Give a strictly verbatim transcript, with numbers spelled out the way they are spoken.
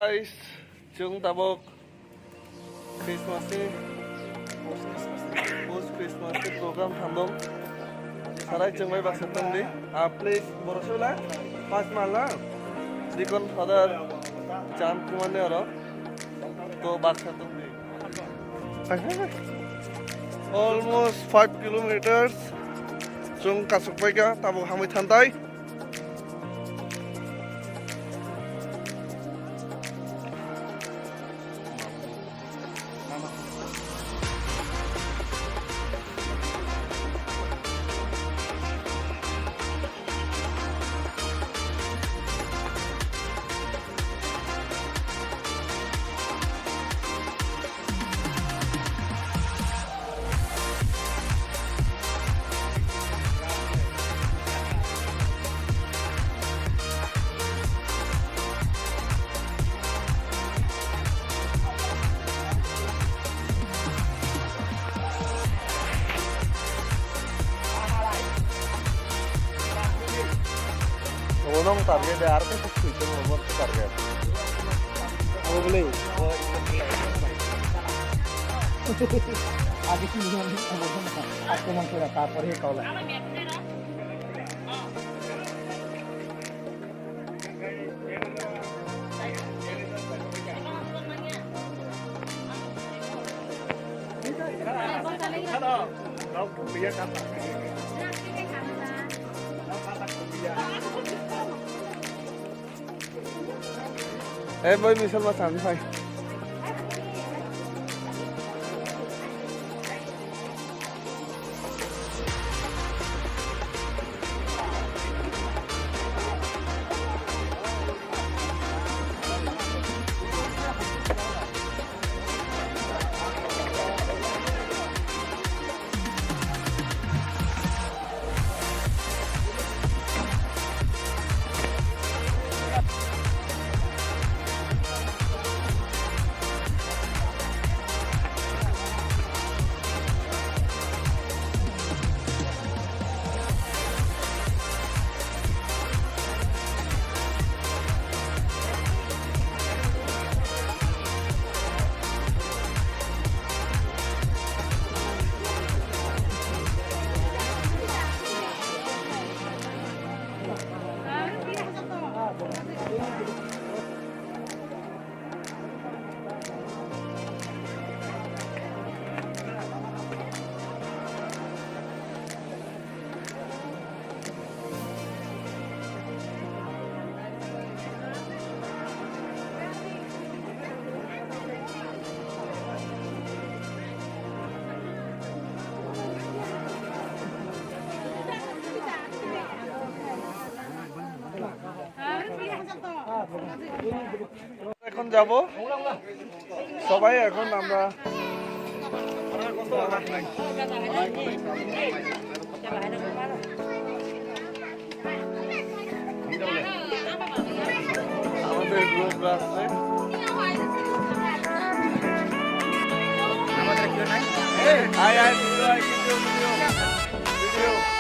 Guys, chwng tabuk Christmas ni, post Christmas ni program thandom. Sarai chwng bai baksa tongdi. Ah, please, borok sula. Pas mal na. Deacon Father Chan Kumar ni oro. To baksa tongdi. Almost five kilometers. Chwng kasuk paika, tabuk hamwi thantai. Obo nong target de, ar khe sui tong obo target. Obo bwlwi. Agi sini obo nong target. Aku mang kira tarpor he kaula. Eh, boy, misal mas ang fai. এখন যাব সবাই, এখন আমরা আমাদের গ্রুপ আছে। আয়, আয়, ভিডিও, আয়, ভিডিও, ভিডিও, ভিডিও।